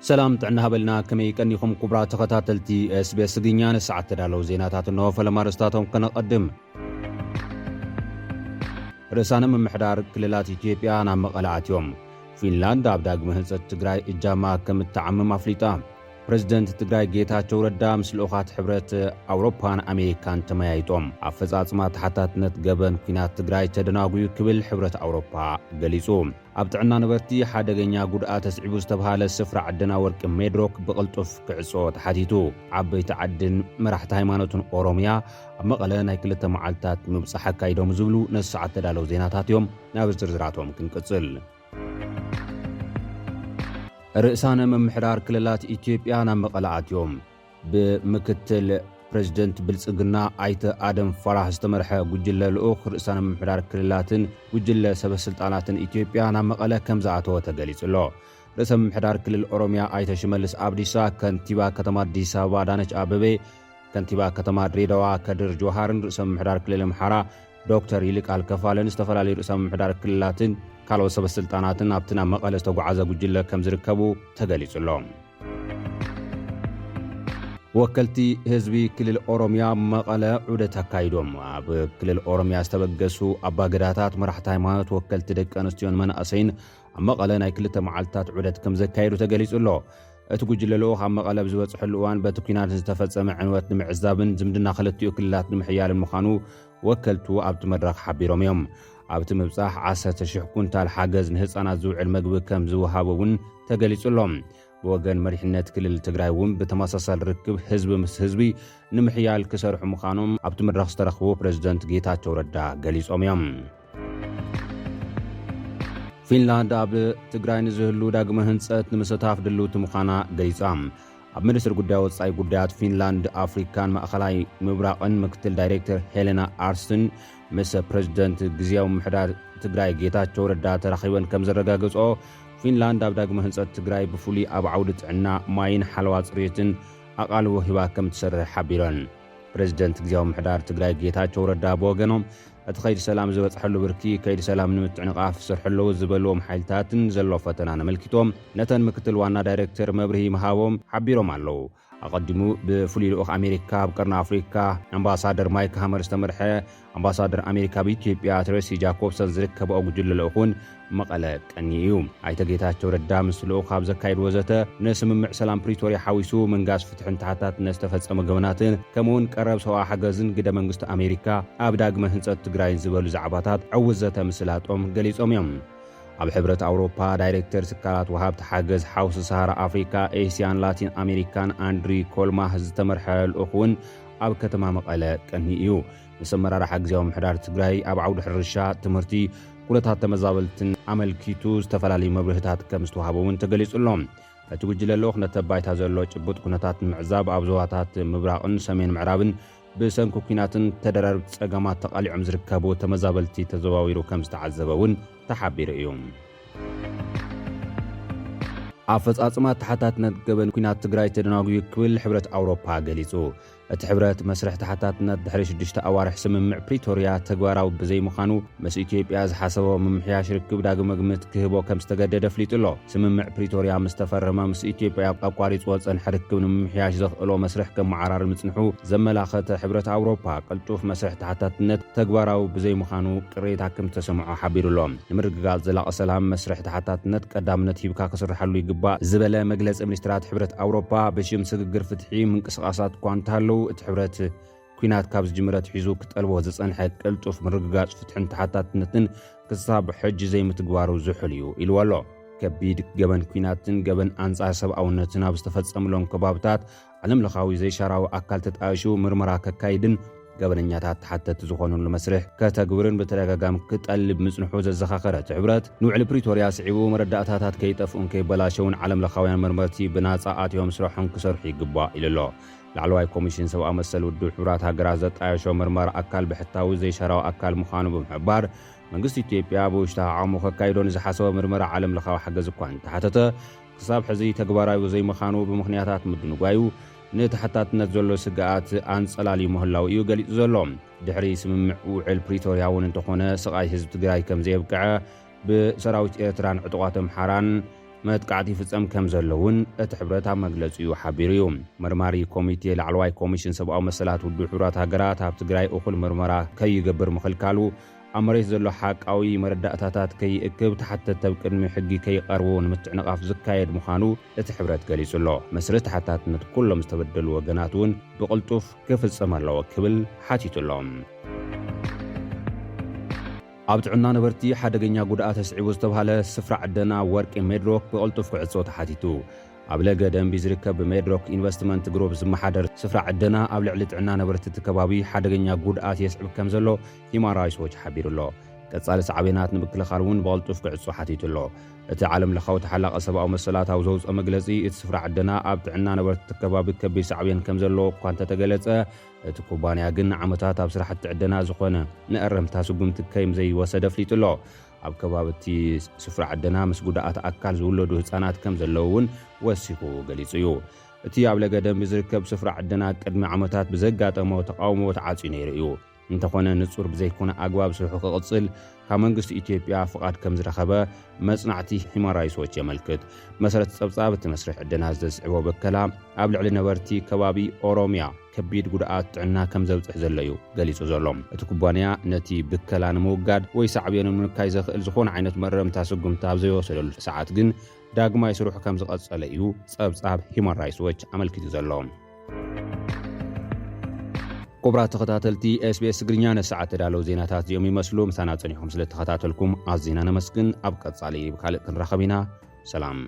ሰላም ጥዕና ሃበልና፣ ከመይ ቀኒኹም ክቡራት ተኸታተልቲ ኤስቢኤስ ትግርኛ? ንሰዓት ተዳለዉ ዜናታት እንሆ። ፈለማ ርእስታቶም ከነቐድም። ርእሳነ ምምሕዳር ክልላት ኢትዮጵያ ናብ መቐለ ኣትዮም። ፊንላንድ ኣብ ዳግመ ህንጸት ትግራይ እጃማ ከም እትዓምም ኣፍሊጣ። ፕሬዝደንት ትግራይ ጌታቸው ረዳ ምስ ልኡኻት ሕብረት ኣውሮፓን ኣሜሪካን ተመያይጦም። ኣፈጻጽማ ተሓታትነት ገበን ኲናት ትግራይ ተደናጉዩ ክብል ሕብረት ኣውሮፓ ገሊጹ። ኣብ ጥዕና ነበርቲ ሓደገኛ ጉድኣት ኣስዒቡ ዝተብሃለ ስፍራ ዕደና ወርቂ ሜድሮክ ብቕልጡፍ ክዕጾ ተሓቲቱ። ዓበይቲ ዓድን መራሕቲ ሃይማኖትን ኦሮምያ ኣብ መቐለ ናይ ክልተ መዓልታት ምብጻሕ ኣካይዶም ዝብሉ ነዚ ሰዓት ተዳለዉ ዜናታት እዮም። ናብ ዝርዝራቶም ክንቅጽል። ርእሳነ ምምሕዳር ክልላት ኢትዮጵያ ናብ መቐለ ኣትዮም። ብምክትል ፕሬዝደንት ብልጽግና ኣይተ ኣደም ፋራህ ዝተመርሐ ጉጅለ ልኡኽ ርእሳነ ምምሕዳር ክልላትን ጉጅለ ሰበ ስልጣናትን ኢትዮጵያ ናብ መቐለ ከም ዝኣተወ ተገሊጹ ኣሎ። ርእሰ ምምሕዳር ክልል ኦሮምያ ኣይተ ሽመልስ ኣብዲሳ፣ ከንቲባ ከተማ ኣዲስ ኣበባ ኣዳነች ኣበቤ፣ ከንቲባ ከተማ ድሬዳዋ ከድር ጆሃርን ርእሰ ምምሕዳር ክልል ኣምሓራ ዶክተር ይልቃል ከፋለን ዝተፈላለዩ ርእሰ ምምሕዳር ክልላትን ካልኦት ሰበ ስልጣናትን ኣብቲ ናብ መቐለ ዝተጓዓዘ ጉጅለ ከም ዝርከቡ ተገሊጹ ኣሎ። ወከልቲ ህዝቢ ክልል ኦሮምያ መቐለ ዑደት ኣካይዶም። ኣብ ክልል ኦሮምያ ዝተበገሱ ኣባገዳታት፣ መራሕቲ ሃይማኖት፣ ወከልቲ ደቂ ኣንስትዮን መናእሰይን ኣብ መቐለ ናይ ክልተ መዓልትታት ዑደት ከም ዘካየዱ ተገሊጹ ኣሎ። እቲ ጉጅለ ልኡኽ ኣብ መቐለ ኣብ ዝበጽሐሉ እዋን በቲ ኲናት ዝተፈጸመ ዕንወት ንምዕዛብን ዝምድና ክልቲኡ ክልላት ንምሕያልን ምዃኑ ወከልቱ ኣብቲ መድረኽ ሓቢሮም እዮም። ኣብቲ ምብጻሕ ዓሰርተ ሽሕ ኩንታል ሓገዝ ንህጻናት ዝውዕል መግቢ ከም ዝወሃበ እውን ተገሊጹ ኣሎ። ብወገን መሪሕነት ክልል ትግራይ እውን ብተመሳሳሊ ርክብ ህዝቢ ምስ ህዝቢ ንምሕያል ክሰርሑ ምዃኖም ኣብቲ መድረኽ ዝተረኽቡ ፕሬዝደንት ጌታቸው ረዳ ገሊጾም እዮም። ፊንላንድ ኣብ ትግራይ ንዝህሉ ዳግመ ህንጸት ንምስታፍ ድልውቲ ምዃና ገሊጻ። ኣብ ሚኒስትሪ ጉዳይ ወጻኢ ጉዳያት ፊንላንድ፣ ኣፍሪካን ማእኸላይ ምብራቕን ምክትል ዳይሬክተር ሄሌና ኣርስን ምስ ፕሬዝደንት ግዝያዊ ምምሕዳር ትግራይ ጌታቸው ረዳ ተራኺበን ከም ዘረጋገጾ፣ ፊንላንድ ኣብ ዳግመ ህንጸት ትግራይ ብፍሉይ ኣብ ዓውዲ ጥዕና፣ ማይን ሓለዋ ጽሬትን ኣቓልቦ ሂባ ከም ትሰርሕ ሓቢረን። ፕሬዝደንት ግዝያዊ ምምሕዳር ትግራይ ጌታቸው ረዳ ብወገኖም፣ እቲ ከይዲ ሰላም ዝበፅሐሉ ብርኪ ከይዲ ሰላም ንምትዕንቓፍ ዝሰርሑ ኣለዉ ዝበልዎም ሓይልታትን ዘሎ ፈተናን ኣመልኪቶም ነተን ምክትል ዋና ዳይሬክተር መብርሂ ምሃቦም ሓቢሮም ኣለዉ። ኣቐዲሙ ብፍሉይ ልኡኽ ኣሜሪካ ኣብ ቀርኒ ኣፍሪካ ኣምባሳደር ማይክ ሃመር ዝተመርሐ ኣምባሳደር ኣሜሪካ ኣብ ኢትዮጵያ ትሬሲ ጃኮብሰን ዝርከብኦ ጉጅለ ልኡኽ እውን መቐለ ቀኒ እዩ። ኣይተ ጌታቸው ረዳ ምስ ልኡኽ ኣብ ዘካየድዎ ዘተ፣ ንስምምዕ ሰላም ፕሪቶርያ ሓዊሱ ምንጋስ ፍትሕን ተሓታትነት ዝተፈጸሙ ገበናትን ከምኡውን ቀረብ ሰብኣዊ ሓገዝን ግደ መንግስቲ ኣሜሪካ ኣብ ዳግመ ህንጸት ትግራይን ዝበሉ ዛዕባታት ዕዉት ዘተ ምስላጦም ገሊጾም እዮም። ኣብ ሕብረት ኣውሮፓ ዳይሬክተር ትካላት ወሃብቲ ሓገዝ ሓውሲ ሰሃራ ኣፍሪካ፣ ኤስያን ላቲን ኣሜሪካን ኣንድሪ ኮልማህ ዝተመርሐ ልኡኽ እውን ኣብ ከተማ መቐለ ቀኒ እዩ። ምስ ኣመራርሓ ግዝያዊ ምምሕዳር ትግራይ ኣብ ዓውዲ ሕርሻ፣ ትምህርቲ፣ ኩነታት ተመዛበልትን ኣመልኪቱ ዝተፈላለዩ መብርህታት ከም ዝተዋህበ እውን ተገሊጹ ኣሎ። እቲ ጉጅለ ልኡኽ ነቲ ኣብ ባይታ ዘሎ ጭቡጥ ኩነታት ንምዕዛብ ኣብ ዞባታት ምብራቕን ሰሜን ምዕራብን ብሰንኪ ኲናትን ተደራረብቲ ጸገማት ተቓሊዖም ዝርከቡ ተመዛበልቲ ተዘዋዊሩ ከም ዝተዓዘበ እውን ተሓቢሩ እዩ። ኣፈጻጽማ ተሓታትነት ገበን ኲናት ትግራይ ተደናጉዩ ክብል ሕብረት ኣውሮፓ ገሊጹ። እቲ ሕብረት መስርሕ ተሓታትነት ድሕሪ ሽዱሽተ ኣዋርሕ ስምምዕ ፕሪቶርያ ተግባራዊ ብዘይምዃኑ ምስ ኢትዮጵያ ዝሓሰቦ ምምሕያሽ ርክብ ዳግመ ግምት ክህቦ ከም ዝተገደደ ኣፍሊጡ ኣሎ። ስምምዕ ፕሪቶርያ ምስ ተፈረመ ምስ ኢትዮጵያ ኣቋሪጽዎ ዝጸንሐ ርክብ ንምምሕያሽ ዘኽእሎ መስርሕ ከመዓራሪ ምጽንሑ ዘመላኸተ ሕብረት ኣውሮፓ ቅልጡፍ መስርሕ ተሓታትነት ተግባራዊ ብዘይምዃኑ ቅሬታ ከም ዝተሰምዖ ሓቢሩ ኣሎ። ንምርግጋጽ ዘላቒ ሰላም መስርሕ ተሓታትነት ቀዳምነት ሂብካ ክስርሓሉ ይግባእ ዝበለ መግለጺ ሚኒስትራት ሕብረት ኣውሮፓ ብሽም ስግግር ፍትሒ ምንቅስቓሳት እኳ እንተሃለዉ እቲ ሕብረት ኲናት ካብ ዝጅምር ኣትሒዙ ክጠልቦ ዝጸንሐ ቅልጡፍ ምርግጋጽ ፍትሕን ተሓታትነትን ክሳብ ሕጂ ዘይምትግባሩ ዝሑል እዩ ኢልዎ ኣሎ። ከቢድ ገበን ኲናትን ገበን ኣንጻር ሰብኣውነትን ኣብ ዝተፈጸምሎም ከባብታት ዓለም ለኻዊ ዘይሻራዊ ኣካል ተጣይሹ ምርመራ ከካይድን ገበነኛታት ተሓተቲ ዝኾኑሉ መስርሕ ከተግብርን ብተደጋጋሚ ክጠልብ ምጽንሑ ዘዘኻኸረ እቲ ሕብረት፣ ንውዕሊ ፕሪቶርያ ስዒቡ መረዳእታታት ከይጠፍኡን ከይበላሸውን ዓለም ለኻውያን መርመርቲ ብናጻ ኣትዮም ስራሖም ክሰርሑ ይግባእ ኢሉ ኣሎ። ላዕለዋይ ኮሚሽን ሰብኣዊ መሰል ውድብ ሕቡራት ሃገራት ዘጣየሾ ምርመራ ኣካል ብሕታዊ ዘይሻራዊ ኣካል ምዃኑ ብምሕባር፣ መንግስቲ ኢትዮጵያ ብውሽጣዊ ዓቕሙ ከካይዶ ንዝሓሰቦ ምርመራ ዓለም ለኻዊ ሓገዝ እኳ እንተሓተተ፣ ክሳብ ሕዚ ተግባራዊ ዘይምዃኑ ብምኽንያታት ምድንጓዩ፣ ንተሓታትነት ዘሎ ስግኣት ኣንጸላልዩ ምህላው እዩ ገሊጹ ዘሎ። ድሕሪ ስምምዕ ውዕል ፕሪቶርያ እውን እንተኾነ፣ ስቓይ ህዝቢ ትግራይ ከም ዘየብቅዐ፣ ብሰራዊት ኤርትራን ዕጡቓት ኣምሓራን መጥቃዕቲ ይፍጸም ከም ዘሎ እውን እቲ ሕብረት ኣብ መግለጺኡ ሓቢሩ እዩ። መርማሪ ኮሚቴ ላዕለዋይ ኮሚሽን ሰብኣዊ መሰላት ውድብ ሕቡራት ሃገራት ኣብ ትግራይ እኹል ምርመራ ከይገብር ምኽልካሉ፣ ኣብ መሬት ዘሎ ሓቃዊ መረዳእታታት ከይእክብ፣ ተሓተቲ ኣብ ቅድሚ ሕጊ ከይቐርቡ ንምትዕንቓፍ ዝካየድ ምዃኑ እቲ ሕብረት ገሊጹ ኣሎ። መስርሕ ተሓታትነት ኩሎም ዝተበደሉ ወገናት እውን ብቕልጡፍ ክፍጸም ኣለዎ ክብል ሓቲቱ ኣሎ። ኣብ ጥዕና ነበርቲ ሓደገኛ ጉድኣት ኣስዒቡ ዝተባህለ ስፍራ ዕደና ወርቂ ሜድሮክ ብቕልጡፍ ክዕጾ ተሓቲቱ። ኣብ ለገ ደንቢ ዝርከብ ብሜድሮክ ኢንቨስትመንት ግሩፕ ዝመሓደር ስፍራ ዕደና ኣብ ልዕሊ ጥዕና ነበርቲ እቲ ከባቢ ሓደገኛ ጉድኣት የስዕብ ከም ዘሎ ሂማን ራይትስ ዎች ሓቢሩ ኣሎ። ቀጻሊ ሳዕቤናት ንምክልኻል እውን ብቕልጡፍ ክዕጾ ሓቲቱ ኣሎ። እቲ ዓለም ለኻዊ ተሓላቒ ሰብኣዊ መሰላት ኣብ ዘውፅኦ መግለጺ፣ እቲ ስፍራ ዕደና ኣብ ጥዕና ነበርቲ እቲ ከባቢ ከቢድ ሳዕቤን ከም ዘለዎ እኳ እንተተገለጸ፣ እቲ ኩባንያ ግን ንዓመታት ኣብ ስራሕቲ ዕደና ዝኾነ ንእረምታ ስጉምቲ ከም ዘይወሰደ ኣፍሊጡ ኣሎ። ኣብ ከባቢ እቲ ስፍራ ዕደና ምስ ጉድኣት ኣካል ዝውለዱ ህጻናት ከም ዘለዉ እውን ወሲኹ ገሊጹ እዩ። እቲ ኣብ ለገ ደንቢ ዝርከብ ስፍራ ዕደና ቅድሚ ዓመታት ብዘጋጠሞ ተቃውሞ ተዓጽዩ ነይሩ እዩ። እንተኾነ ንጹር ብዘይኮነ ኣግባብ ስርሑ ክቕጽል ካብ መንግስቲ ኢትዮጵያ ፍቓድ ከም ዝረኸበ መጽናዕቲ ሂማን ራይትስ ዎች የመልክት። መሰረት ጸብጻብ እቲ መስርሕ ዕደና ዘስዕቦ በከላ ኣብ ልዕሊ ነበርቲ ከባቢ ኦሮሚያ ከቢድ ጉድኣት ጥዕና ከም ዘብጽሕ ዘሎ እዩ ገሊጹ ዘሎ። እቲ ኩባንያ ነቲ ብከላ ንምውጋድ ወይ ሳዕቤኑ ንምንካይ ዘኽእል ዝኾነ ዓይነት መእረምታ ስጉምቲ ኣብ ዘይወሰደሉ ሰዓት ግን ዳግማይ ስርሑ ከም ዝቐጸለ እዩ ጸብጻብ ሂማን ራይትስ ዎች ኣመልኪቱ ዘሎ። ክቡራት ተኸታተልቲ ኤስቢኤስ ትግርኛ፣ ነሰዓት ተዳለዉ ዜናታት እዚኦም ይመስሉ። ምሳና ጸኒሕኩም ስለ ተኸታተልኩም ኣዝና ነመስግን። ኣብ ቀጻሊ ብካልእ ክንራኸብ ኢና። ሰላም።